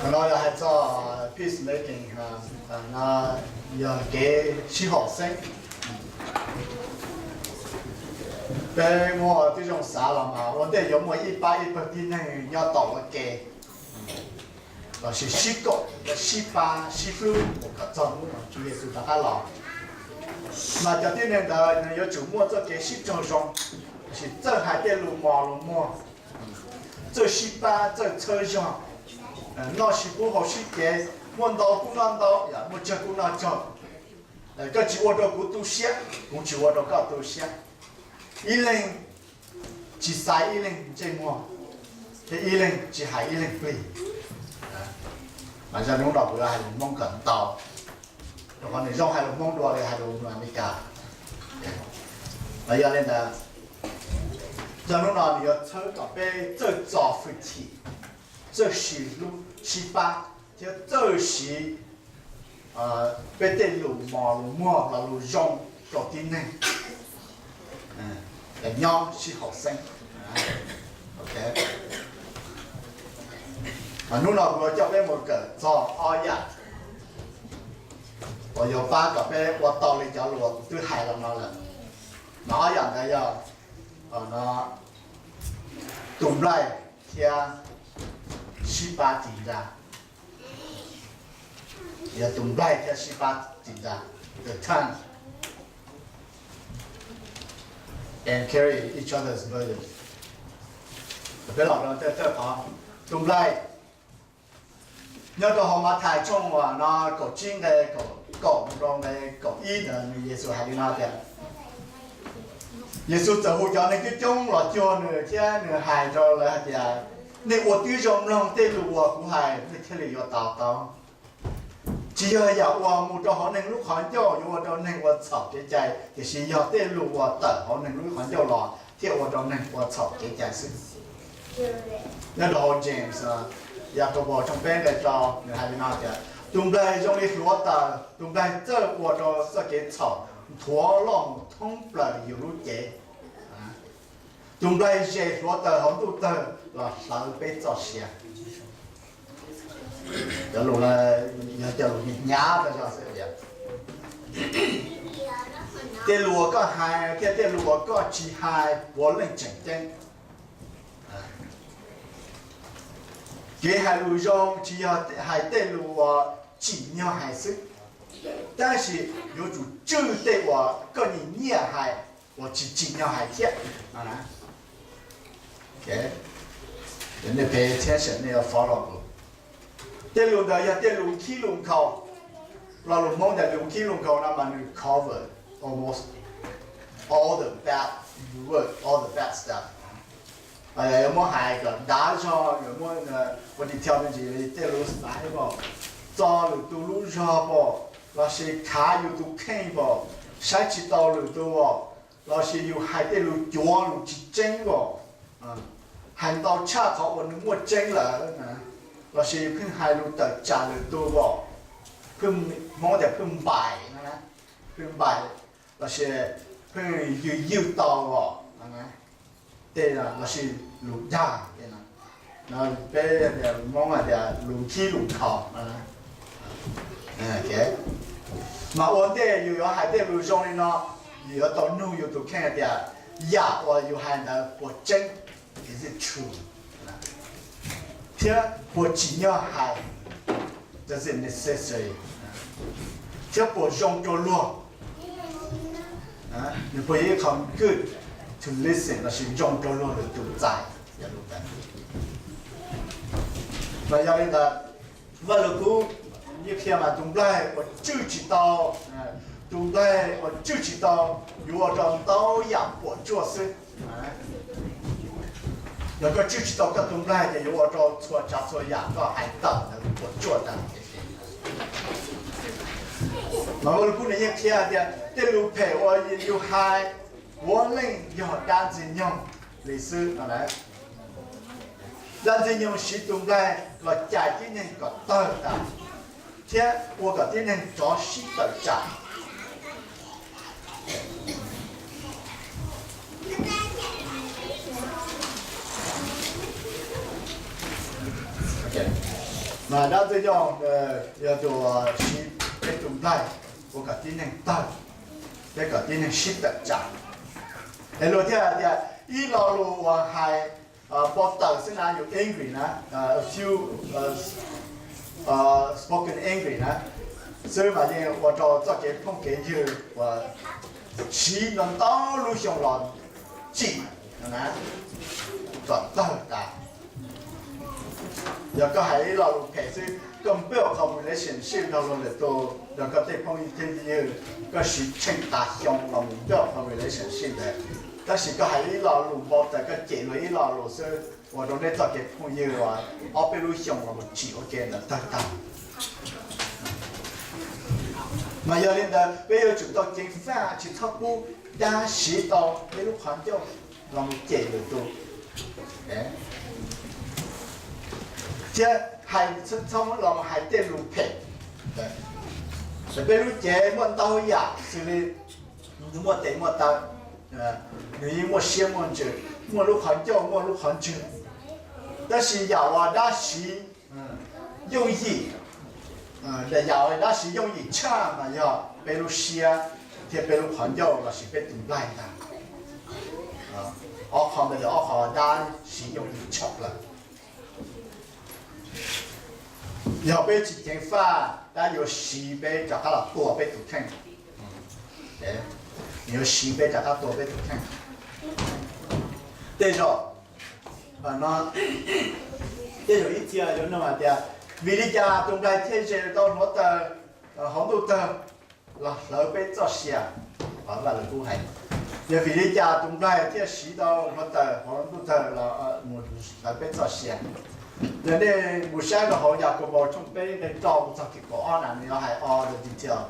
Qhov no yog hais txog peacemaking, no yog kev sib haum xeeb. Peb muaj tib zoo xav los mas ua ntej yuav muaj ib pab ib pawg tib neeg nyob tom ua ke lossis sib koom, sib pab sib hlub mus kom txog hnub uas Tswv Yexus rov qab los. Mas cov tib neeg ntawd nws yuav tsum muaj txoj kev sib raug zoo, lossis txawj hais tej lus mos lus muag, txawj sib pab txawj txhawb zog, noj sib pub haus sib cev, muaj ntau kuj noj ntau, muaj tsawg kuj noj tsawg. Koj tsis ua rau kuv tu siab, kuv tsis ua rau koj tu siab. Ib leeg tsis xaiv ib leeg ntsej muag, thiab ib leeg tsis hais ib leeg plig. Mas zaj hnub no kuv yuav hais lus Hmoob kom ntau, rau qhov nws zoo hais lus Hmoob dua li hais lus Amelikas. Los yog li ntawd, zaj hnub no nws yuav txhawb kom peb txawj txo hwj chim, txawj sib hlub sib pab, thiab txawj siv peb tej lus mos lus muag los lus zoo rau tib neeg, nyob sib haum xeeb. Hnub no kuv yuav coj peb mus kawm txog ob yam uas yuav pab kom peb ua tau li cov lus kuv twb hais los no lawm. Mas ob yam ntawd yog tus nplaig thiab sib pab ci ntsa. Yog tus nplaig thiab sib pab ci ntsa, the tongue and carry each other's burden. Peb los rau thawj thawj qhov, tus nplaig. Nyob rau hauv Mathais tshooj uas no kaum tsib nqe kaum mus rau nqe kaum ib ntawd, nws Yexus hais li no tias, Yexus txawm hu cov neeg coob coob los cuag nws thiab nws hais rau lawv hais tias, nej ua tib zoo mloog tej lus uas kuv hais, nej thiaj li yuav to taub. Tsis yog yam uas mus rau hauv neeg lub qhov ncauj yuav ua rau neeg ua txhaum kev cai, tiam sis yog tej lus uas tawm hauv neeg lub qhov ncauj los thiaj ua rau neeg ua txhaum kev cai xwb. Nyob rau hauv James, Yakaunpaus tshooj peb nqe rau, nws hais li no tias, tus nplaig zoo li hluav taws, tus nplaig txawj ua rau txoj kev txhaum nthuav loj mus thoob plaws yus lub cev. Tus nplaig zes hluav taws hauv ntuj tawg los hlawv peb txoj sia. Cov lus no yog cov lus hnyav tas zog xwb tias, tej lus uas koj hais thiab tej lus uas koj tsis hais puav leej tseem ceeb. Kev hais lus zoo tsis yog hais tej lus uas tsim nyog hais xwb, tab sis yuav tsum tswj tej uas koj nyiam nyiam hais uas tsis tsim nyog hais thiab. Nej pay attention, nej yuav follow kuv. Tej lus ntawd yog tej lus khib lus nkhaus. Lo lus Hmoob tias lus khib lus nkhaus no mas nws cover almost all the bad word, all the bad stuff. Yuav muab hais kom dav zog, yuav muab ua detail me ntsis li tej lus xaiv pom, txo lwm tus lub zog pom, lossis khav yus tus kheej pom, saib tsis taus lwm tus pom, lossis yus hais tej lus cuav lus tsis tseeb pom, hais ntau tshaj qhov uas nws muaj tseeb lawm, lossis pheej hais lus tawm tsam lwm tus pom, pheej, Hmoob tias pheej npaim, pheej npaim, lossis pheej ywj ywj tau pom, tej lossis lus dag, peb Hmoob hais tias lus khib lus nkhaus. Mas ua ntej yus yuav hais tej lus zoo li no, yus yuav tau nug yus tus kheej hais tias, yam uas yus hais ntawd puas tseeb, is it true, thiab puas tsim nyog hais, does it necessary, thiab puas zoo rau luag, nws puas yog ib qho good to listen lossis zoo rau luag lwm tus txais. Mas yog li ntawd, Vaj Lug Kub yeej qhia mas tus nplaig uas tswj tsis tau, tus nplaig uas tswj tsis tau yuav ua rau ntau yam puas tsuaj xwb. Yog koj tswj tsis tau koj tus nplaig ces yuav ua rau txhua tsav txhua yam koj hais tawm ntawd puas tsuaj tag. Mas Vaj Lug Kub nws yeej qhia tias tej lus phem uas yus hais puav leej yog dab ntxwg nyoog li xwb no. Dab ntxwg nyoog siv tus nplaig los cais tib neeg kom tawg tas, thiab ua kom tib neeg rov sib tawm tsam. Mas dab ntxwg nyoog yog tus siv peb tus nplaig ua kom tib neeg tawg, thiab kom tib neeg sib tawm tsam. Es luag thiaj hais tias ib lo lus uas hais npau taws xwb na, yus angry na, a few spoken angry na, xwb mas yeej ua rau txoj kev phooj kev ywg uas siv ntau ntau lub xyoo los tsim kom tawg tas. Yog koj hais ib lo lus phem xwb, koj build qhov relationship nrog luag lwm tus, nrog koj tej phooj ywg, koj siv tsheej tas xyoo los mus build qhov relationship ntawd. Tab sis koj hais ib lo lus npau taws, koj cem luag ib lo lus xwb, ua rau nej txoj kev phooj ywg uas ob peb lub xyoo los mus tsim ua ke ntawd tawg tag. Mas yog li ntawd peb yuav tsum tau ceev faj tsis txhob pub dab siv tau peb lub qhov ncauj los mus cem lwm tus, thiab hais txhob los mus hais tej lus phem. Peb lub cev muaj ntau yam xws li nws muaj tes muaj taw, nws yeej muaj siab muaj ntsws, muaj lub qhov ncauj muaj lub qhov ntswg. Tab sis yam uas dab siv yooj yim, yam uas dab siv yooj yim tshaj mas yog peb lub siab thiab peb lub qhov ncauj lossis peb tus nplaig ntag. Ob qho ntawd yog ob qho dab siv yooj yim tshaj plaws. Yog peb tsis ceev faj, dab yuav siv peb rov qab los tua peb tus kheej. Yuav siv peb rov qab tua peb tus kheej. Tej zaum no, tej zaum ib txhia yuav nug hais tias, vim li cas tus nplaig thiaj zes tau hluav taws hauv ntuj tawg los hlawv peb txoj sia? Qhov Vaj Lug Kub hais, yog vim li cas tus nplaig thiaj siv tau hluav taws hauv ntuj tawg los mus hlawv peb txoj sia? Yog nej mus saib rau hauv Yakaunpaus tshooj peb nqe rau txog kaum ob na, nws yuav hais all the detail,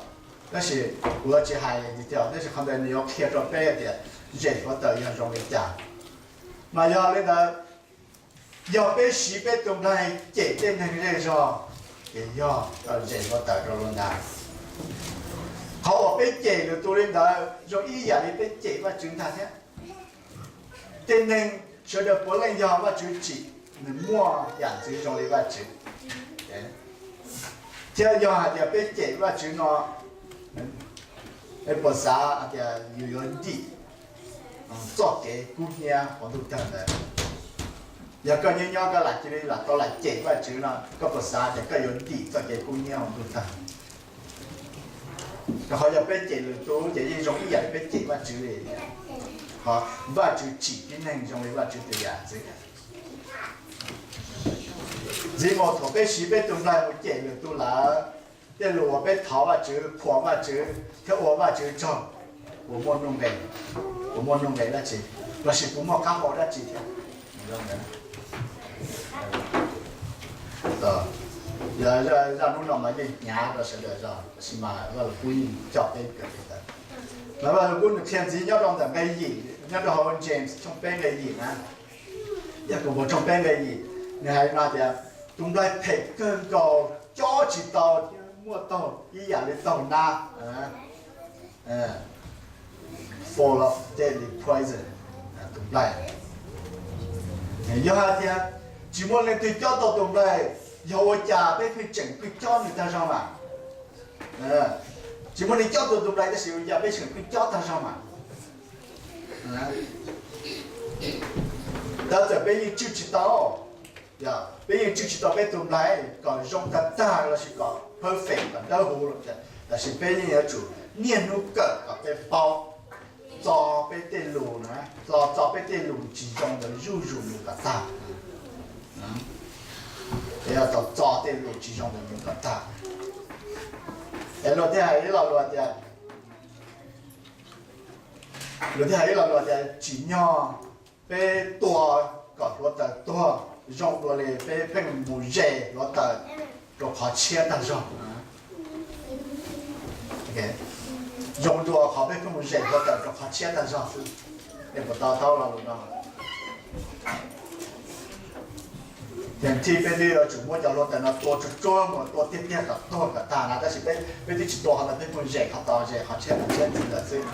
tab sis kuv yuav tsis hais detail, tab sis qhov ntawd nws yuav qhia rau peb tias zes hluav taws yog zoo li cas. Mas yog li ntawd, yog peb siv peb tus nplaig cem tej neeg zej zog, ces yog zes hluav taws rau luag ntag. Qhov uas peb cem lwm tus li ntawd zoo ib yam li peb cem Vajtswv ntag thiab. Tej neeg sawv daws puav leej yog Vajtswv tsim, nws muaj yam ntxwv zoo li Vajtswv. Thiab yog hais tias peb cem Vajtswv no, peb puas xav tias yus yuav ntim txoj kev kub hnyiab hauv ntuj tawg ntawd? Yog koj nyob nyob koj lam cia li lam tau lam cem Vajtswv no, koj puas xav tias koj yuav ntim txoj kev kub hnyiab hauv ntuj tawg? Rau qhov yog peb cem lwm tus ces yeej zoo ib yam li peb cem Vajtswv li. Qhov Vajtswv tsim tib neeg zoo li Vajtswv tus yam ntxwv. Ntxiv mus thaum peb siv peb tus nplaig mus cem lwm tus lawm, tej lus uas peb thov Vajtswv, qhuas Vajtswv thiab ua Vajtswv tsaug, puas muaj nuj nqes? Puas muaj nuj nqes dab tsi? Lossis puas muaj qab hau dab tsi thiab? Yog zaj hnub no mas yeej hnyav rau sawv daws zog, tab sis mas Vaj Lug Kub yeej coj peb kawm li ntawd. Mas Vaj Lug Kub nws qhia ntxiv nyob rau ntawm nqe yim, nyob rau hauv James tshooj peb nqe yim na, Yakaunpaus tshooj peb nqe yim, nws hais no tias, tus nplaig phem kawg nkaus cob tsis tau thiab muaj taug ib yam li taug nab, full of deadly poison, tus nplaig. Yog hais tias tsis muaj leej twg cob tau tus nplaig, yog ua cas peb pheej tseem pheej cob nws tag zog mas? Tsis muaj neeg cob tau tus nplaig tab sis ua cas peb tseem pheej cob tag zog mas? Tab txawm peb yeej tswj tsis tau, peb yeej tswj tsis tau peb tus nplaig kom zoo tag tag lossis kom perfect kom dawb huv, tab sis peb yeej yuav tsum niaj hnub kawm kom peb paub txo peb tej lus na, txo txo peb tej lus tsis zoo ntawd zuj zus mus kom tag. Peb yuav tau txo tej lus tsis zoo ntawd mus kom tag. Es luag thiaj hais ib lo lus tias, luag thiaj hais ib lo lus tias tsim nyog peb tua kom hluav taws tuag zoo dua li peb pheej mus zes hluav taws rau qhov tshiab tag zog. Zoo dua qhov peb pheej mus zes hluav taws rau qhov tshiab tag zog xwb. Nej puas to taub lo lus no? Ces thiaj peb twb yuav tsum muab cov hluav taws no tua tsuag tsuag mus, tua tiag tiag kom tuag kom tag na, tab sis peb, peb twb tsis tua qhov ntawd, peb pheej zes qhov tod zes qhov tshiab qhov tshiab ntxiv lawm xwb.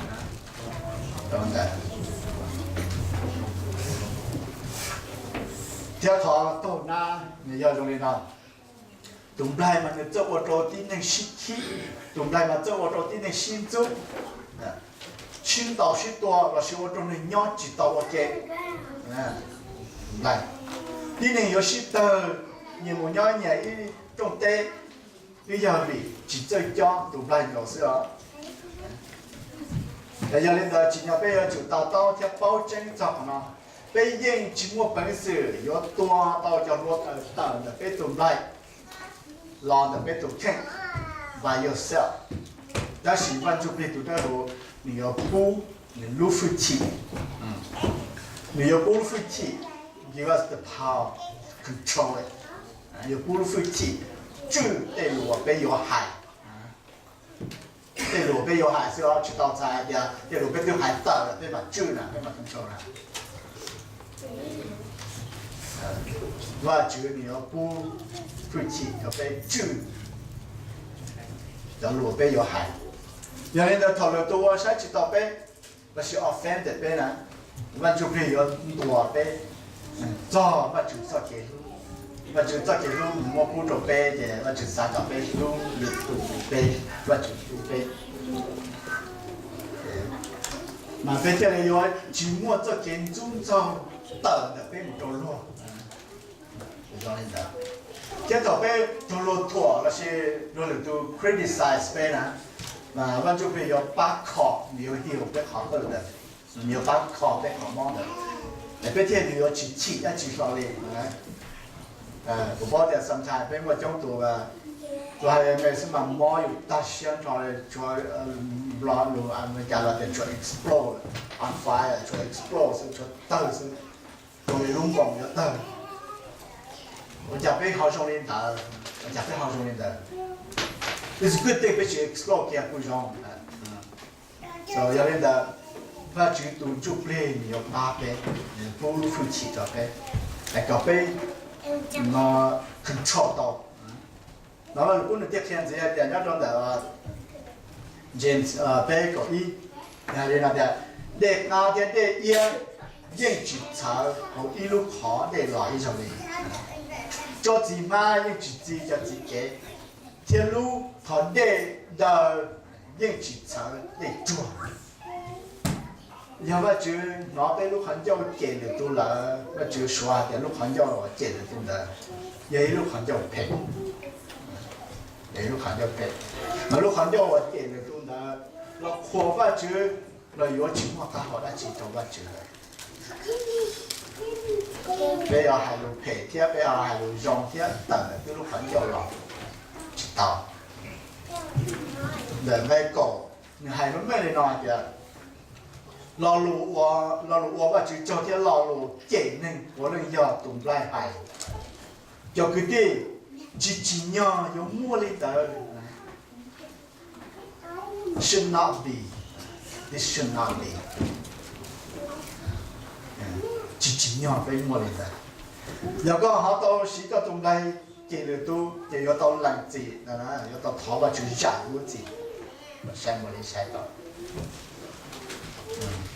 Thiab qhov taug nab nws yog zoo li no. Tus nplaig mas nws txawj ua rau tib neeg sib khib, tus nplaig mas txawj ua rau tib neeg sib ntxub, sib ntaus sib tua lossis ua rau neeg nyob tsis tau ua ke. Nplaig, tib neeg yuav sib tawg, nyias mus nyob nyias ib rooj teb, twb yog vim tsis txawj cob tus nplaig nkaus xwb os. Yog li ntawd tsim nyog peb yuav tsum to taub thiab paub tseeb txog qhov no. Peb yeej tsis muaj peev xwm yuav tua tau cov hluav taws tawm ntawm peb tus nplaig los ntawm peb tus kheej by yourself. Tab sis Vaj Ntsuj Plig tus dawb huv nws yuav pub nws lub hwj chim, nws yuav pub lub hwj chim, give us the power to control it. Yuav pub lub hwj chim tswj tej lus uas peb yuav hais. Tej lus peb yuav hais xwb os, tsis tau txhais hais tias tej lus peb twb hais tawm lawm peb mam tswj na, peb mam control na. Vaj Tswv nws yuav pub hwj chim rau peb tswj cov lus peb yuav hais. Yog li ntawd thaum lwm tus ua saib tsis taus peb lossis offended peb na, Vaj Ntsuj Plig yuav ntuas peb txog Vaj Tswv txoj kev hlub. Vaj Tswv txoj kev hlub nws muab pub rau peb ces Vaj Tswv xav kom peb hlub lwm tus, peb, Vaj Tswv hlub peb. Mas peb thiaj li yuav tsis muaj txoj kev ntxub ntxaug tawm ntawm peb mus rau luag. Thiab thaum peb raug luag thuam lossis raug lwm tus criticize peb na, mas Vaj Ntsuj Plig yuav pab kho, nws yuav heal peb qhov pawg ntawd, nws yuav pab kho peb qhov mob ntawd, es peb thiaj li yuav tsis chim dab tsi hlo li. Kuv paub tias sometimes peb muaj coob tus, tus hais me xwb mas mob yus tag siab nrho li, tshuav nplog lus Amelikas los tias tshuav explode, on fire, tshuav explode xwb, tshuav tawg xwb, tus li lub npoos yuav tawg. Ua cas peb ho zoo li ntawd? Ua cas peb ho zoo li ntawd? It's a good thing peb tsis explode kiag kuj zoo. Yog li ntawd, Vaj Tswv tus ntsuj plig nws yuav pab peb, nws pub lub hwj chim rau peb, es kom peb control tau. No Vaj Lug Kub nws thiaj qhia ntxiv hais tias nyob rau ntawm James peb kaum ib, hais li no tias, dej qab thiab dej iab yeej tsis txhawv hauv ib lub qhov dej los ib zaug li. Tsob txiv hmab yeej tsis txi cov txiv kev, thiab lub qhov dej daw yeej tsis txhawv dej tsuag. Yog Vaj Tswv hnov peb lub qhov ncauj cem lwm tus lawm, Vaj Tswv suav hais tias lub qhov ncauj uas cem lwm tus ntawd yog ib lub qhov ncauj phem. Yog ib lub qhov ncauj phem. Mas lub qhov ncauj uas cem lwm tus ntawd los qhuas Vaj Tswv los yuav tsis muaj qab hau dab tsi rau Vaj Tswv lawm. Peb yuav hais lus phem thiab peb yuav hais lus zoo thiab tawm ntawm peb lub qhov ncauj los tsis tau. Ntawm nqe kaum nws hais meej meej li no hais tias, lo lus ua, lo lus ua Vaj Tswv tsaug thiab lo lus cem neeg puav leej yog tus nplaig hais. Cov kwv tij, tsis tsim nyog yuav muaj li ntawd. Should not be. This should not be. Tsis tsim nyog peb muaj li ntawd. Yog koj ho tau siv koj tus nplaig cem lwm tus ces yuav tau lees txim, yuav tau thov Vaj Tswv zam lub txim. Sai mus li sai tau.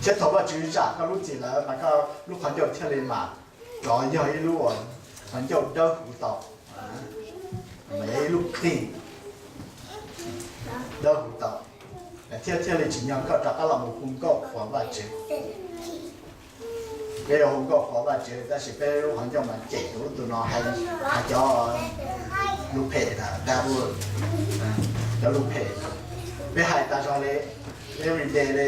Thiab thaum Vaj Tswv zam koj lub txim lawm mas koj lub qhov ncauj thiaj li mam rov yog ib lub qhov ncauj dawb huv tau, ib lub clean, dawb huv tau, thiab thiaj li tsim nyog koj rov qab los mus hu nkauj qhuas Vaj Tswv. Peb yuav hu nkauj qhuas Vaj Tswv tab sis peb lub qhov ncauj mas cem tus ub tus no, hais cov lus phem, bad word, cov lus phem. Peb hais tas zog li, every day li.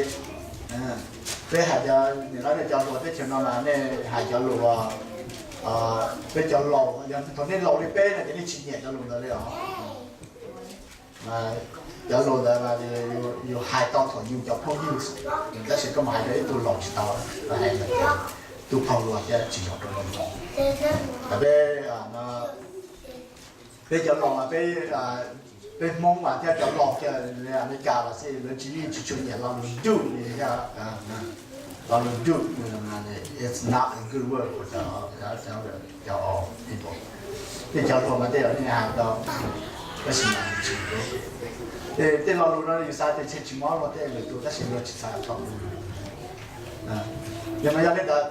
Peb hais cov, nim no nej cov hluas teb chaws no mas nej hais cov lus, peb cov laus, yog thaum nej laus li peb no ces nej tsis nyiam cov lus ntawd li os. Cov lus ntawd mas yus hais tau thaum yus cov phooj ywg, tab sis koj mus hais rau ib tug laus tsis tau, hais tus phaum luag thiab tsis zoo rau luag. Peb, peb cov laus mas peb, peb Hmoob mas thiab cov laus kiag Amelikas los xij lawv tsis, yeej tsis tshua nyiam lo lus dude li thiab. Lo lus dude, it's not a good word for the, cov old people. Tej cov hluas mas tej zaum nej hais tau, tab sis mas tsis, tej lo lus no yus xav tias ntshe tsis mob luag tej lwm tus tab sis luag tsis xav tau. Yog mas yog li ntawd,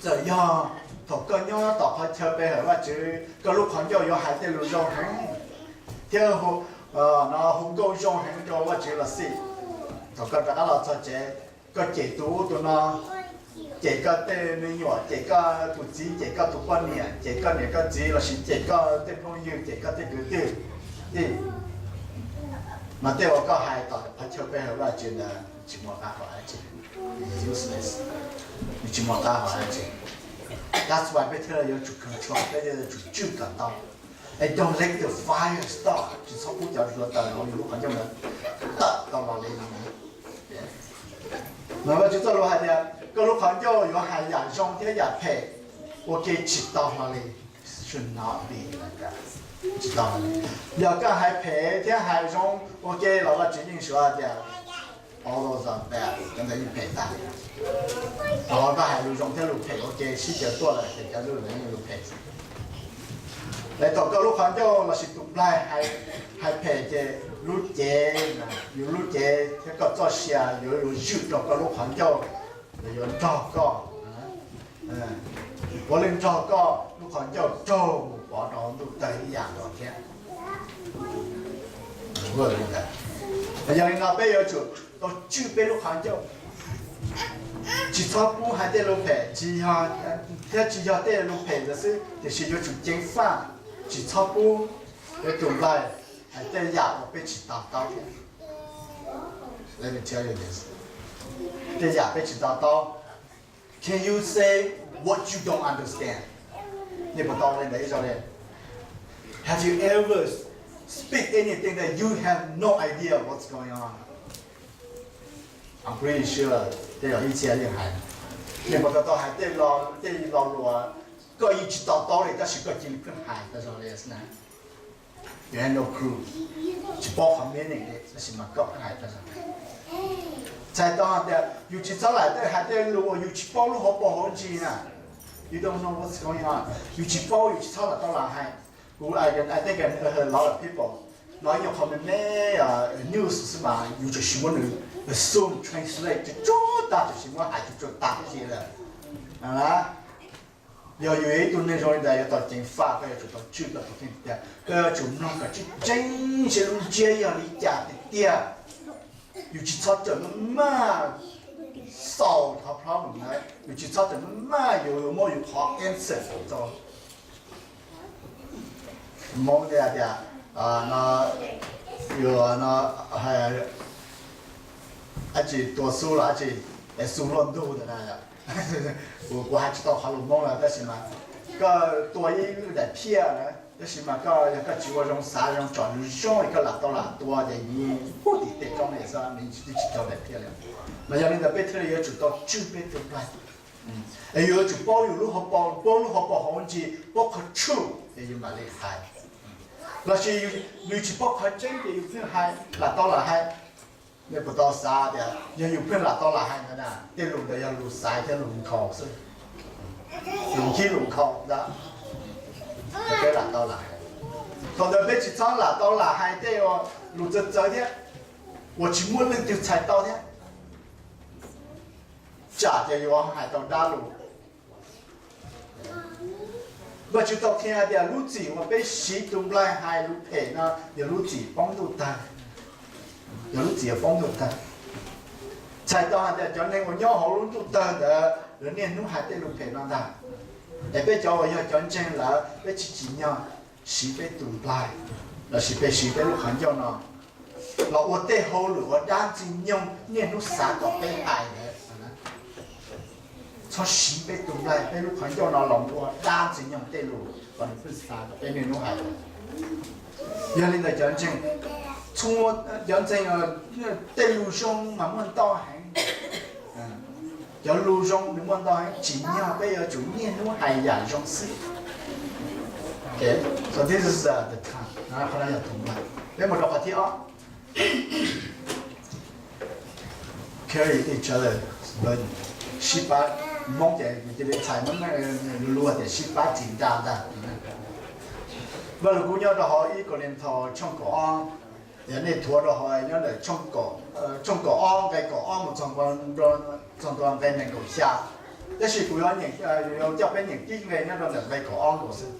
txawm yog Thaum koj nyob tom qhov chaw pe hawm Vajtswv, koj lub qhov ncauj yuav hais tej lus zoo heev thiab hu nkauj zoo heev rau Vajtswv los xij. Thaum koj rov qab los txog tsev, koj cem tus ub tus no, cem koj tej me nyuam, cem koj tus txiv, cem koj tus poj niam, cem koj niam koj txiv lossis cem koj tej phooj ywg, cem koj tej kwv tij, mas tej uas koj hais tom qhov chaw pe hawm Vajtswv ntawd tsis muaj qab hau dab tsi, useless, nws tsis muaj qab hau dab tsi. That's why peb thiaj li yuav tsum control, peb thiaj yuav tsum tswj kom tau. And don't let the fire stop, tsis txhob pub cov hluav taws hauv yus lub qhov ncauj ntawd tawm tau los li no. Mas Vajtswv txoj lus hais tias koj lub qhov ncauj yuav hais yam zoo thiab yam phem ua ke tsis tau hlo li. Should not be like that. Tsis tau hlo li. Yog koj hais phem thiab hais zoo ua ke los Vajtswv yeej suav tias all those are bad, cov ntawd yeej phem tag li. Thaum koj hais lus zoo thiab lus phem ua ke sib caw tuaj lawm ces cov lus ntawd yeej lus phem xwb. Thaum koj lub qhov ncauj lossis tus nplaig hais phem ces lub cev, yus lub cev thiab koj txoj sia yuav yuav zwm rau koj lub qhov ncauj, yuav nrog koj, puav leej nrog koj lub qhov ncauj raug mus pov rau ntuj tawg ib yam nkaus thiab. Yog li no peb yuav tsum tau tswj peb lub qhov ncauj, tsis txhob pub hais tej lus phem, thiab tsis yog tej lus phem ntawd xwb tiam sis yuav tsum ceev faj, tsis txhob pub peb tus nplaig hais tej yam uas peb tsis to taub thiab. Tej yam peb tsis to taub. Can you say what you don't understand? Nej puas tau li ntawd ib zaug li? Have you ever speak anything that you have no idea what's going on? I'm pretty sure tej zaum ib txhia yeej hais. Nej puas tau tau hais tej lo lus koj yeej tsis to taub li tab sis koj cia li pheej hais tau zoo li na? You have no clue. Tsis paub qhov meaning li tab sis mas koj pheej hais tau zoo. Txhais tau hais tias yus tsis txhob lam hais tej lus uas yus tsis paub lub hauv paus hauv ntsis na. You don't know what's going on. Yus tsis paub yus tsis txhob lam tau lam hais. Kuv, I think I heard a lot of people, no ib nyuag qhov me me news xwb mas yus tsuas sim muab nws assume translate tsuag tsuag tag, tsuas sim muab hais tsuag tsuag tag tib si lawm. Yog yus yog ib tug neeg zoo li ntawd yuav tau ceev faj, koj yuav tsum tau tswj koj tus kheej tias koj yuav tsum mloog kom tseeb tseeb seb lub ntsiab yog li cas tiag tiag. Yus tsis txhob rawm maj maj xaus qhov problem ntawd, yus tsis txhob rawm maj maj yuav muab yus qhov answer rau Hmoob tias, no, yus no, dab tsi tua xub los dab tsi, es xub luaj ntug ntawd na. Kuv, kuv hais tsis tau qhov lus Hmoob lawm tab sis mas koj tua ib daim phiaj na, tab sis mas koj yog koj tsis ua zoo xav zoo tsom zoo zoo es koj lam tau lam tua ces nws pub tim tej roob li xwb, nws twb tsis raug daim phiaj li. Mas yog li ntawd peb thiaj li yuav tsum tau tswj peb tus nplaig, es yuav tsum paub yus lub hauv paus, paub lub hauv paus hauv ntsis, paub qhov tshuaj es yus mam li hais. Lossis yus tsis paub qhov tseeb ces yus pheej hais lam tau lam hais. Nej puas tau xav tias yog yus pheej lam tau lam hais ntawd na, tej lus ntawd yog lus xaiv thiab lus nkhaus xwb, lus nkhib lus nkhaus ntawd, peb lam tau lam hais. Thaum ntawd peb tsis txhob lam tau lam hais tej lus txawv txawv thiab, uas tsis muaj leej twg txhais tau thiab, tsam ces yuav hais tau dab lus. Vajtswv tau qhia hais tias lub txim uas peb siv tus nplaig hais lus phem no yog lub txim poob ntuj tawg, yog lub txim uas poob ntuj tawg. Txhais tau hais tias cov neeg uas nyob hauv lub ntuj tawg ntawd lawv niaj hnub hais tej lus phem no ntag. Es peb cov uas yog cov ntseeg lawm peb tsis tsim nyog siv peb tus nplaig lossis peb siv peb lub qhov ncauj no los ua tej hauj lwm uas dab ntxwg nyoog niaj hnub xav kom peb hais ntawd. Txhob siv peb tus nplaig peb lub qhov ncauj no los ua dab ntxwg nyoog tej lus uas nws pheej xav kom peb niaj hnub hais. Yog li ntawd cov ntseeg, txhua cov ntseeg, tej lus zoo mas muaj ntau heev. Cov lus zoo nws muaj ntau heev, tsim nyog peb yuav tsum niaj hnub hais yam zoo xwb. So this is the time, qhov no yog tus nplaig. Peb mus rau qhov thib ob. Carry each other burden. Sib pab, Hmoob ces cia li txhais Hmoob lus lus tias sib pab tsis nra ntag. Vaj Lug Kub nyob rau hauv ib Kauleethaus tshooj kaum ob, yog nej thuav rau hauv nyob ntawm tshooj kaum ob nqe kaum ob mus txog ntua nqe nees nkaum xya. Tab sis kuv yuav coj peb nyeem tib nqe nyob rau ntawm nqe kaum ob nkaus xwb.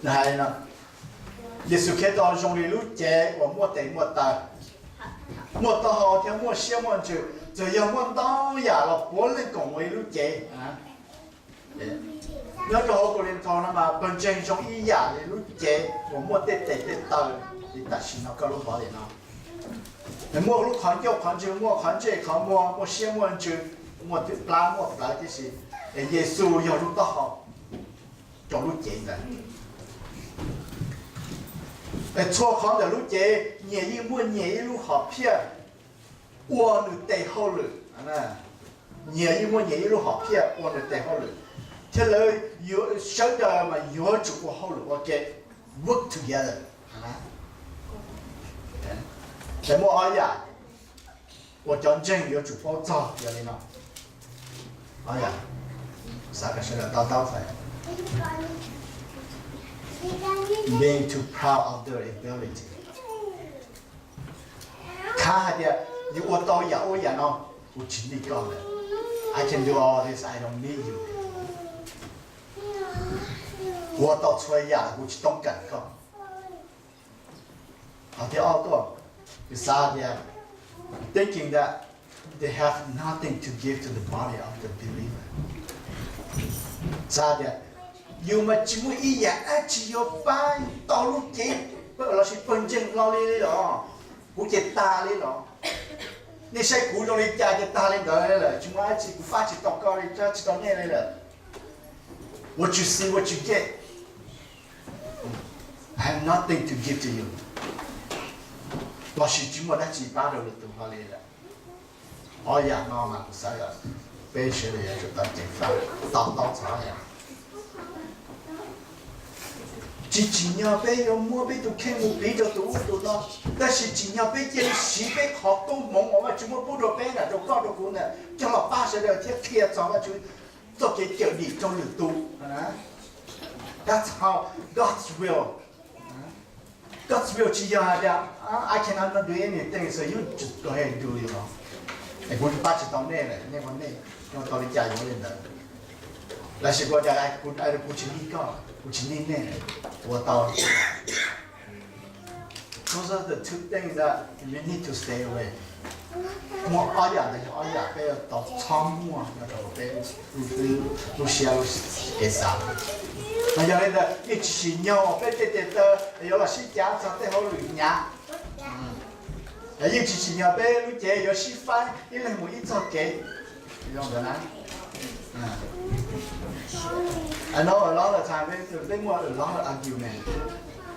Nws hais no, Yexus Khetos zoo li lub cev uas muaj tes muaj taw, muaj taub hau thiab muaj siab muaj ntsws, txawm yog muaj ntau yam los puav leej koom ua ib lub cev. Nyob rau hauv Kaulinthaus no mas pawg ntseeg zoo ib yam li lub cev uas muaj tej tes tej taw li tam sim no koj lub body no. Muaj lub qhov ncauj qhov ntswg, muaj qhov ntsej qhov muag, muaj siab muaj ntsws, muaj plab muaj plawv tib si. Es Yexus yog lub taub hau rau lub cev ntawd. Es txhua qhov ntawm lub cev nyias yeej muaj nyias ib lub hom phiaj ua nws tes hauj lwm. Nyias yeej muaj nyias ib lub hom phiaj ua nws tes hauj lwm, thiab lawv sawv daws mas yuav tsum ua hauj lwm ua ke, work together. Ces muaj ob yam uas cov ntseeg yuav tsum paub txog yog li no. Ob yam, xav kom sawv daws to taub, being too proud of their ability. Khav hais tias yus ua tau yam ub yam no, kuv tsis need koj lawm. I can do all this, I don't need you. Kuv ua tau txhua yam, kuv tsis toob kas koj. Qhov thib ob tuaj, yus xav tias, thinking that they have nothing to give to the body of the believer. Xav tias yus mas tsis muaj ib yam dab tsi yuav pab tau lub cev lossis pawg ntseeg hlo li los, kuv ces tag li los. Nej saib kuv zoo li cas ces tag li ntawd lawm, tsis muaj dab tsi kuv pab tsis tau koj li, tsis tau nej li lawm. What you see, what you get. I have nothing to give to you. Lossis tsis muaj dab tsi pab rau lwm tus hlo li lawm. Ob yam no mas kuv xav kom peb sawv daws yuav tsum tau ceev faj, to taub txog ob yam. Tsis tsim nyog peb yuav muab peb tus kheej mus piv rau tus ub tus no, tab sis tsim nyog peb cia li siv peb qhov koob hmoov uas Vajtswv muab pub rau peb ntawm rau koj rau kuv ntawd coj los pab sawv daws thiab qhia txog Vajtswv txoj kev cawm dim rau lwm tus. That's how God's will. God's will tsis yog hais tias I cannot do anything, so you just go ahead and do it. Es kuv pab tsis tau nej lawm, nej ua nej, nej ua tau li cas yuav ua li ntawd. Lossis kuv tias kuv tsis need koj, kuv tsis need nej, ua tau. Those are the two things that we need to stay away. Muaj ob yam ntawd yog ob yam peb yuav tau txhob muaj nyob rau peb lub siab lub kev xav. Mas yog li ntawd yeej tsis tsim nyog peb tej tes taw yuav los sib cav txog tej hauj lwm hnyav. Yeej tsis tsim nyog peb lub cev yuav sib faib ib leeg mus ib txoj kev. Zoo ntawd na. I know a lot of time peb muaj a lot of argument.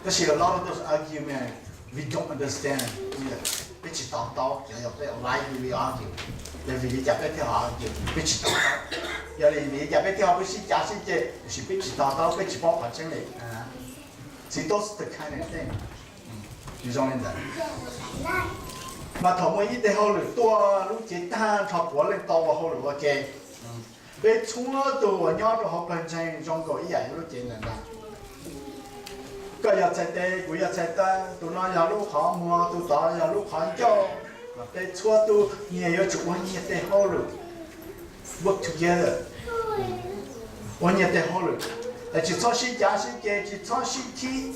Tab sis a lot of those argument we don't understand. Peb tsis to taub, yog peb right we argue. Yog vim li cas peb thiaj ho argue, peb tsis to taub. Yog li vim li cas peb thiaj ho peb sib cav sib ceg, tiam sis peb tsis to taub, peb tsis paub qhov tseeb li. See, those the kind of thing. Zoo li ntawd. Mas thaum muaj ib teg hauj lwm tuaj lub cev tag nrho puav leej tau ua hauj lwm ua ke. Peb txhua tus uas nyob rau hauv pawg ntseeg zoo nkaus ib yam li lub cev ntawd ntag. Koj yog txhais tes, kuv yog txhais taw, tus no yog lub qhov muag, tus tod yog lub qhov ncauj. Mas peb txhua tus nyias yuav tsum ua nyias teg hauj lwm, work together, ua nyias teg hauj lwm. Es tsis txhob sib cav sib ceg, tsis txhob sib khib,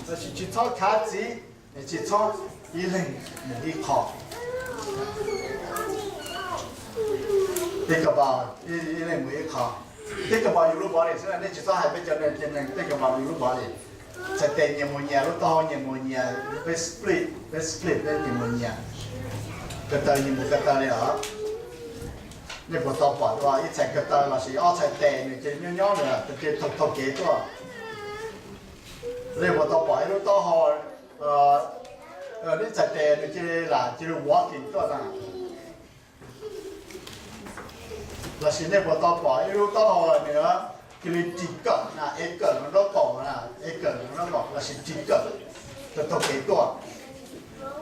lossis tsis txhob khav txiv, es tsis txhob ib leeg mus ib qho. Think about, ib leeg mus ib qho. Think about yus lub body xwb, nej tsis txhob hais peb cov neeg, think about yus lub body. Txhais tes nyias mus nyias, lub taub hau nyias mus nyias, peb split, peb split, peb nyias mus nyias. Ko taw nyias mus ko taw li os. Nej puas tau pom dua ib txhais ko taw lossis ob txhais tes nws ces nyob nyob nws ces taug taug kev tuaj? Nej puas tau pom ib lub taub hau, ib txhais tes nws cia li lam cia li walking tuaj na? Lossis nej puas tau pom ib lub taub hau nws cia li ris kawm na, ev kawm nraub qaum na, ev kawm nraub qaum lossis ris kawm taug taug kev tuaj?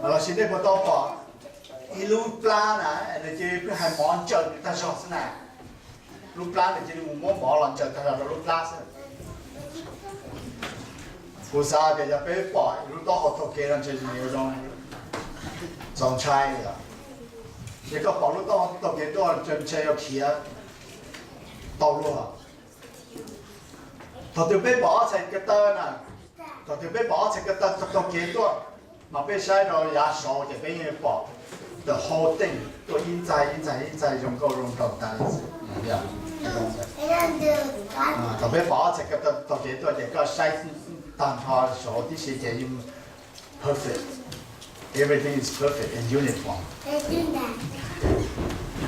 Lossis nej puas tau pom ib lub plab na, nws cia li hais mov ntsaws nws tag zog xwb na? Lub plab nws cia li mus muab mov los ntsaws tag zog rau lub plab xwb. Kuv xav tias yog peb pom lub taub hau taug kev no ntshe nws yuav zoo, txaus ntshai li os. Yog koj pom lub taub hau taug kev tuaj ntshe yuav khiav. Tau luag. Thaum twg peb pom ob txhais ko taw na, thaum twg peb pom ob txhais ko taw taug kev tuaj, mas peb saib rau yav saud ces peb yeej pom the whole thing tuaj ib ntxaig ib ntxaig ib ntxaig zoo nkauj zoo nraug tas li xwb. Thaum peb pom ob txhais ko taw taug kev tuaj ces koj saib tag nrho saud tib si ces yeej perfect. Everything is perfect and uniform.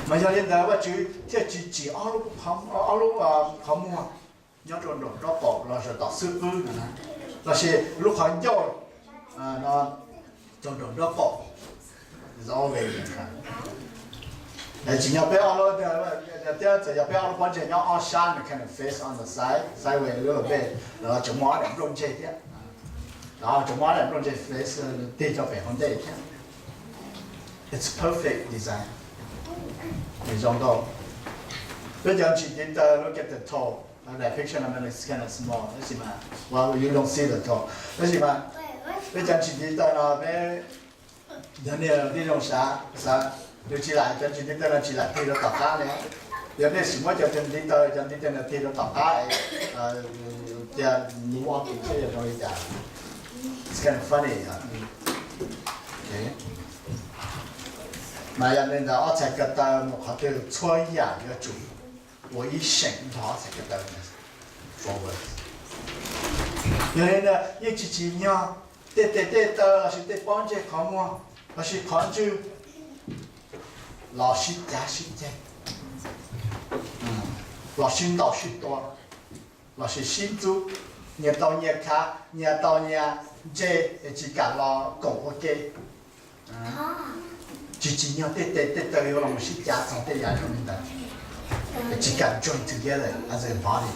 Mas yog li ntawd Vajtswv thiaj tsis tsim ob lub qhov muag nyob rau nraum nraub qaum los saum tom xub qwb no na, los sis lub qhov ncauj rau nraum nraub qaum. Tsis nyob peb ob lub, thiab txawm yog peb ob lub pob ntseg nyob ob sab, kind of face on the side, sideways a little bit, los tseem muaj ob daim nplooj ntseg thiab. Los tseem muaj ob daim nplooj ntseg face tig rau pem hauv ntej thiab. It's perfect design. Nws zoo nkauj. Peb cov ntsis ntiv taw, look at the toe. That picture is kind of small, tab sis mas, well, you don't see the toe. Tab sis mas peb cov ntsis ntiv taw no peb, yog nej tib zoo xav, xav, nws tsis lam, cov ntsis ntiv taw no tsis lam tig rau tom qab li. Yog nej sim muab cov ntiv taw, cov ntiv taw no tig rau tom qab, cia nws ua tus seb yog zoo li cas. It's kind of funny. Mas yog li ntawd ob txhais ko taw mus qhov twg txhua yam yuav tsum ua ib seem nrog ob txhais ko taw forward. Yog li ntawd yeej tsis tsim nyog tej tes tej taw lossis tej pob ntseg qhov muag lossis qhov ntswg los sib cav sib ceg, los sib ntaus sib tua, lossis sib ntxub, nyias tau nyias khav, nyias tau nyias ntse, es tsis kam los koom ua ke. Tsis tsim nyog tej tes tej taw yuav los sib cav txog tej yam zoo li ntawd, es tsis kam join together as a body.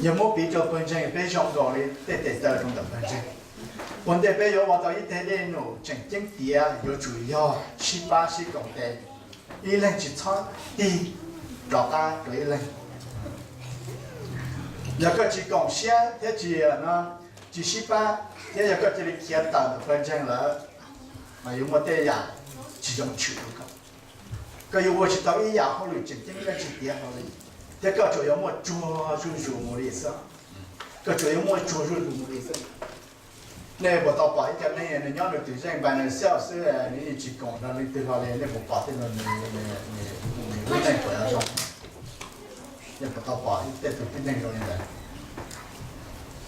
Yog muab piv rau pawg ntseeg, peb zoo nkaus li tej tes taw rau ntawm pawg ntseeg. Ua ntej peb yuav ua tau ib teg dej num tseem ceeb tiav yuav tsum yog sib pab sib koom tes, ib leeg tsis txhob tig rov qab rau ib leeg. Yog koj tsis koom siab thiab tsis, tsis sib pab, thiab yog koj cia li khiav tawm ntawm pawg ntseeg lawm, mas yuav muaj tej yam tsis zoo tshwm rau koj. Koj yuav ua tsis tau ib yam hauj lwm tseem ceeb dab tsi tiav hlo li, thiab koj tsuas yuav muaj tsuag zuj zus mus li xwb. Koj tsuas yuav muaj tsuag zuj zus mus li xwb. Nej puas tau pom ib co neeg nws nyob nws tus zeej npa nws xauj xwb, nws yeej tsis koom nrog leej twg hlo li, nej puas pom tej no, nws lub neej puas yuav zoo? Nej puas tau pom tej tus tib neeg zoo li ntawd?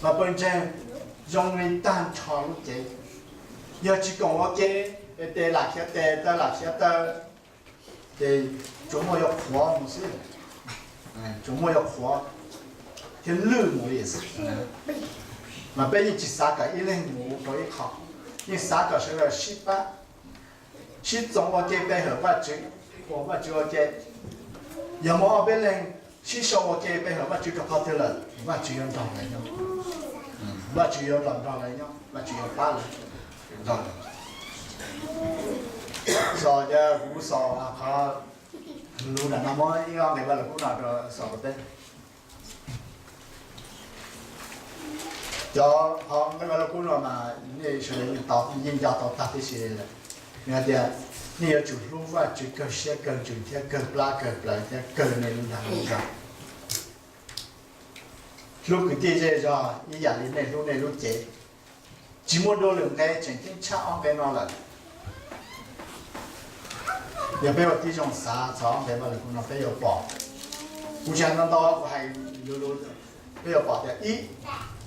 Mas pawg ntseeg zoo li tag nrho lub cev, yog tsis koom ua ke, tes lam khiav tes, taw lam khiav taw, ces tsuas muaj yuav qhuav mus xwb, tsuas muaj yuav qhuav thiab lwj mus li xwb. Mas peb yeej tsis xav kom ib leeg mus rau ib qho, yeej xav kom sawv daws sib pab, sib txoos ua ke pe hawm Vajtswv, ua Vajtswv ua ke. Yog muaj ob peb leeg sib sau ua ke pe hawm Vajtswv rau qhov twg lawm, Vajtswv yuav nrog lawv nyob. Vajtswv yuav los nrog lawv nyob, Vajtswv yuav pab lawv nrog lawv. Xaus, kuv xaus qhov lus nram no muab ib ob nqe Vaj Lug Kub no rau xaus rau peb. Cov qhov nqe Vaj Lug Kub no mas nej sawv daws yeej nco tau tag tib si lawm. Nws hais tias nej yuav tsum hlub Vajtswv kawg siab kawg ntsws thiab kawg plab kawg plawv thiab kawg nej lub dag lub zog. Hlub kwv tij zej zog ib yam li nej hlub nej lub cev. Tsis muaj dua lwm nqe tseem ceeb tshaj ob nqe no lawm. Yog peb ua tib zoo xav txog ob nqe Vaj Lug Kub no peb yuav pom, kuv tsis hais ntau ntau, kuv hais lus lus, peb yuav pom tias ib,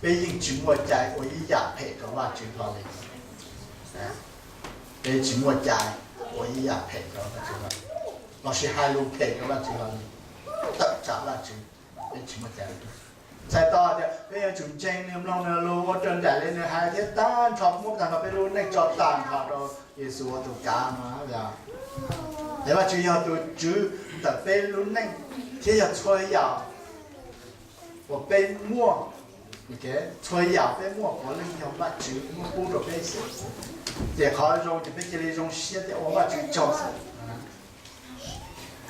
peb yeej tsis muaj cai ua ib yam phem rau Vajtswv hlo li. Peb tsis muaj cai ua ib yam phem rau Vajtswv hlo li, lossis hais lus phem rau Vajtswv hlo li, tawm tsam Vajtswv, peb tsis muaj cai. Txhais tau tias peb yuav tsum ntseeg nws, mloog nws lus, ua raws nraim li nws hais thiab tag nrho muab tag nrho peb lub neej tso tag nrho rau Yexus ua tus kav no. Es Vajtswv yog tus tswv ntawm peb lub neej thiab yog txhua yam uas peb muaj, txhua yam peb muaj puav leej yog Vajtswv muab pub rau peb xwb. Ces qhov zoo ces peb cia li zoo siab thiab ua Vajtswv tsaug xwb.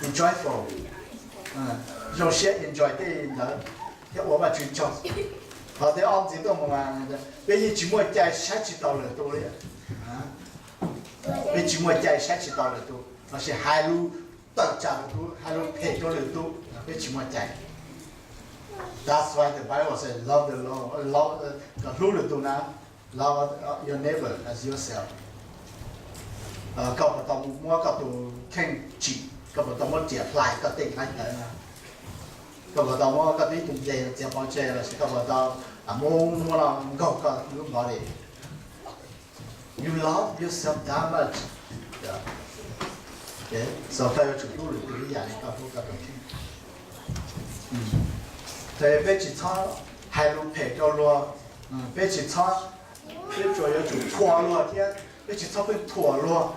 Enjoyful, zoo siab enjoy tej ntawd thiab ua Vajtswv tsaug. Qhov thib ob ntxiv tuaj mus mas peb yeej tsis muaj cai saib tsis taus lwm tus li. Peb tsis muaj cai saib tsis taus lwm tus lossis hais lus tawm tsam lwm tus, hais lus phem rau lwm tus, peb tsis muaj cai. That's why the Bible says love the Lord, love, kom hlub lwm tus na, love your neighbor as yourself. Koj puas tau muab koj tus kheej tsim, koj puas tau muab riam hlais koj tej nqaij ntawd na, koj puas tau muab koj tus ib tug ncej txiav pov tseg los sis koj puas tau muab muab no nkaug koj lub body. You love yourself that much. So koj yuav tsum hlub lwm tus ib yam li koj hlub koj tus kheej. Peb tsis txhob hais lus phem rau luag, peb tsis txhob, peb tsuas yuav tsum thuam luag thiab peb tsis txhob pheej thuam luag.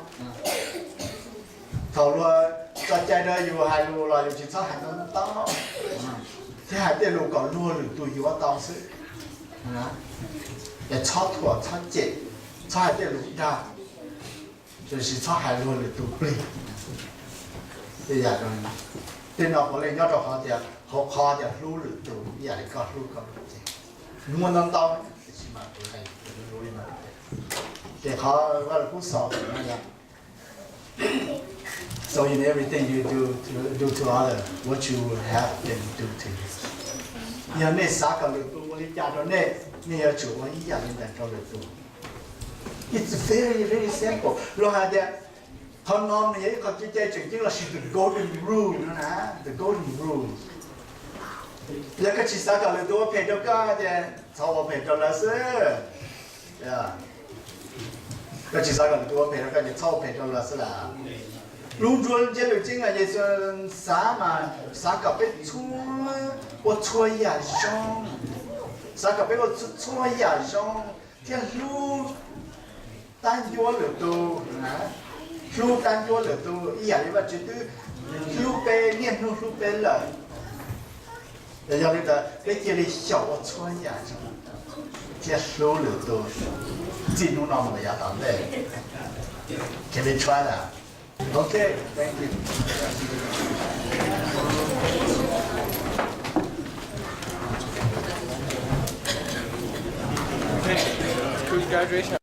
Thaum luag tso cai rau yus hais lus los yus tsis txhob hais ntau ntau, thiab hais tej lus kom luag lwm tus yuav tau xwb. Es txhob thuam txhob cem, txhob hais tej lus dag, tiam sis txhob hais luag lwm tus plig. Tej no puav leej nyob rau qhov tias, hauv qhov tias hlub lwm tus ib yam li koj hlub koj tus kheej. Muaj ntau ntau, tiam sis mas kuv hais li no, ces qhov Vaj Lug Kub xaus no yog, so in everything you do to, do to others, what you have them do to you. Yog nej xav kom lwm tus ua li cas rau nej, nej yuav tsum ua ib yam li ntawd rau lwm tus. It's very, very simple. Luag hais tias qhov no nws yog ib qho kev cai tseem ceeb los sis the golden rule no na, the golden rule. Yog koj tsis xav kom lwm tus ua phem rau koj ces txhob ua phem rau lawv xwb. Koj tsis xav kom lwm tus ua phem rau koj ces txhob ua phem rau lawv xwb las. Lub ntsiab lus tseeb no Yexus xav mas xav kom peb txhua, ua txhua yam zoo, xav kom peb ua txhua yam zoo thiab hlub tab ncuab lwm tus, hlub tab ncuab lwm tus ib yam li Vajtswv twb hlub peb, niaj hnub hlub peb lawm. Yog li ntawd peb cia li xyaum ua txhua yam zoo thiab hlub lwm tus. Txij hnub no mus yav tom ntej, can we try that? Okay, thank you. Good graduation.